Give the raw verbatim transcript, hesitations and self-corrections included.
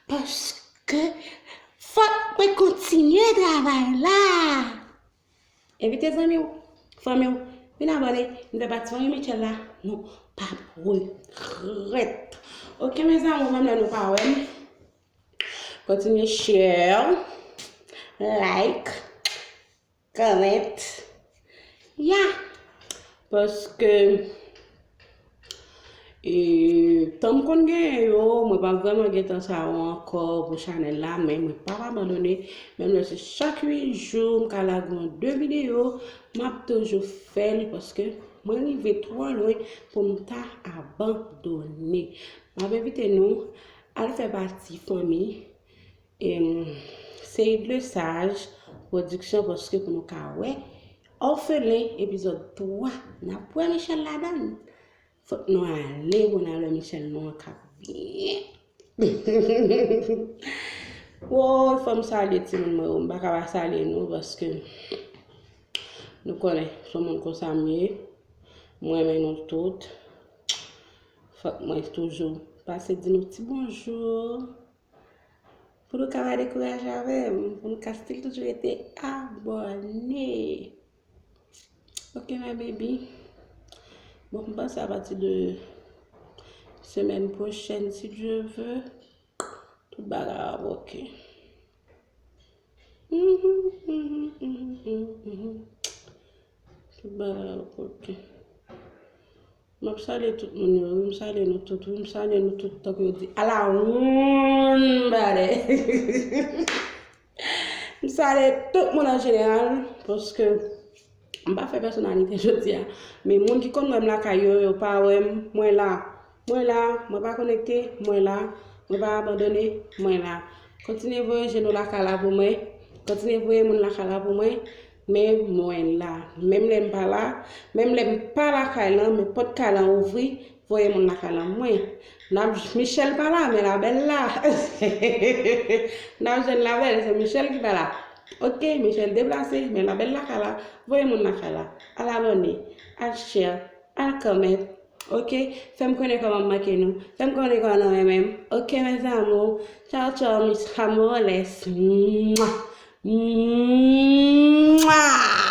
Paske fòk mwen kontinye travay la. Envite zanmi w, fanmi w, vin abòne, vin fè pati fanmi Michelle la, nou p ap regrèt. Ok, mes amours, menm lè nou pa wè m, kontinye share, like, comment. Ya. Paske, e, tan m konn genyen yo, mwen pa vrèman gen tan sa yo ankò pou chanèl la, men mwen p ap abandone. Menm lè se chak uit jou m ka lage yon de videyo, m ap toujou fè l paske mwen rive twò lwen pou m ta abandone. M ap envite nou al fè pati fanmi Em, se Idle Saj Pwodiksyon, paske pou nou ka wè Òfelen epizòd twa, n ap wè Michelle ladan l. Fòk nou ale pou n al wè Michelle nou an k ap byen. Woy, fò m salye timoun mwen yo, m pa ka pa salye nou paske nou konnen se yon moun konsa m ye. Mwen renmen nou tout. Fòk mwen toujou pase di nou ti bonjou. Pou nou ka pa dekouraje avè m, pou nou ka still toujou rete abòne. Ok, my baby. Bon, m panse apati de semèn pwochèn, si Dye vle, tout bagay ap ok. Mhm, mhm, mhm, mhm, mhm. Tout bagay ap ok. M ap salye tout moun yo, wi, m salye nou tout, wi, m salye nou tout, tankou yo di, ala woun, bade. M salye tout moun an jeneral, paske m pa fè pèsonalite jodi a. Men moun ki konn wè m lakay yo, yo pa wè m, mwen la. Mwen la, mwen pa konekte, mwen la. Mwen pa abandone, mwen la. Kontinye voye je nou lakay la pou mwen. Kontinye voye moun lakay la pou mwen. Men mwen la. Menm lè m pa la, menm lè m pa lakay lan, men pòt kay lan ouvri, voye moun lakay lan mwen. N ap, Michelle pa la, men Labèl la. N ap jwenn Labèl, se Michelle ki pa la. Ok, Michelle deplase, men Labèl lakay la, voye moun lakay la. Al abòne, al share, al comment. Ok, fè m konnen kòman m manke nou. Fè m konnen kòman nou renmen m. Ok, mes amours. Ciao, ciao, mis amores. Mwa. Mwa.